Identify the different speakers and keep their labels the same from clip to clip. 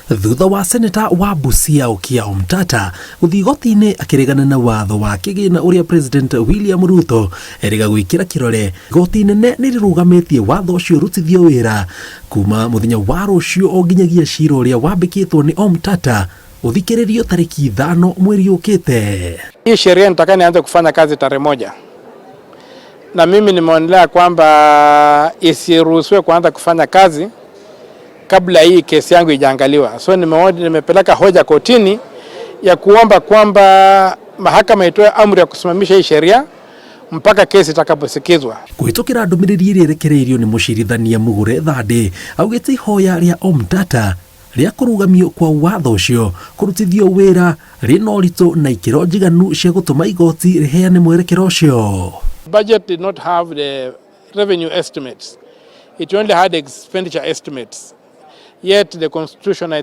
Speaker 1: Thutha wa seneta wa Busia Okiya Omtatah gũthiĩ igoti-inĩ akĩregana na watho wa kĩgĩna ũrĩa President William Ruto erĩga gwĩkĩra kĩrore, igoti inene nĩ rĩrũgamĩtie watho ũcio ũrutithio wĩra kuma mũthenya wa rũciũ o nginyagia cira ũrĩa wambĩkĩtwo nĩ Omtatah ũthikĩrĩrio tarĩki 5 mweri ũkĩte.
Speaker 2: Hii sheria nataka nianze kufanya kazi tarehe 1, na mimi nimeonelea kwamba isiruhusiwe kuanza kufanya kazi kabla hii kesi yangu ijaangaliwa. So nimepeleka hoja kotini ya kuomba kwamba mahakama itoe amri ya kusimamisha hii sheria mpaka kesi itakaposikizwa.
Speaker 1: Kũhĩtũkĩra ndũmĩrĩri ĩrĩa ĩrekereirio nĩ mũcirithania Mugure Thande, augĩte ihoya rĩa Omtatah rĩa kũrũgamio kwa watho ũcio kũrutithio wĩra rĩna ũritũ na ikĩro njiganu cia gũtũma igoti rĩheane mwerekero ũcio.
Speaker 2: Budget did not have the revenue estimates. It only had expenditure estimates. Yet the Constitution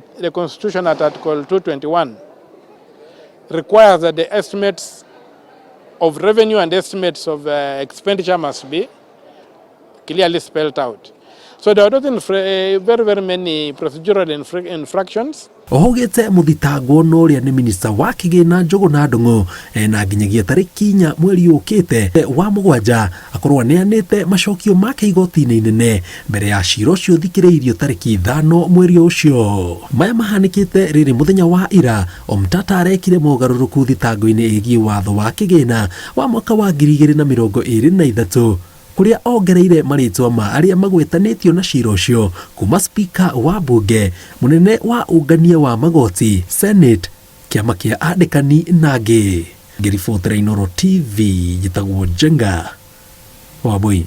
Speaker 2: at Article 221 requires that the estimates of revenue and estimates of expenditure must be clearly spelled out. So there were very, very many procedural infractions.
Speaker 1: Oho augĩte mũthitangwo na ũrĩa nĩ minista wa kĩgĩna Njũgũna Ndung'u na nginyagia tarĩki 4 mweri ũkĩte wa 7 akorwo aneanĩte macokio make igoti-inĩ inene mbere ya cira ũcio ũthikĩrĩirio tarĩki 5 mweri ũcio. Maya mahanĩkĩte rĩrĩ mũthenya wa ira Omtatah arekire mogarũrũku thitango-inĩ ĩgiĩ watho wa kĩgĩna wa mwaka wa 2023, kũrĩa ongereire marĩtwa ma arĩa magwetanĩtio na cira ũcio kuma spika wa bunge, mũnene wa ũngania wa magoti, Senate, kĩama kĩa andĩkani na angĩ. Ngĩribotera Inooro TV, njĩtagwo Njenga Wambui.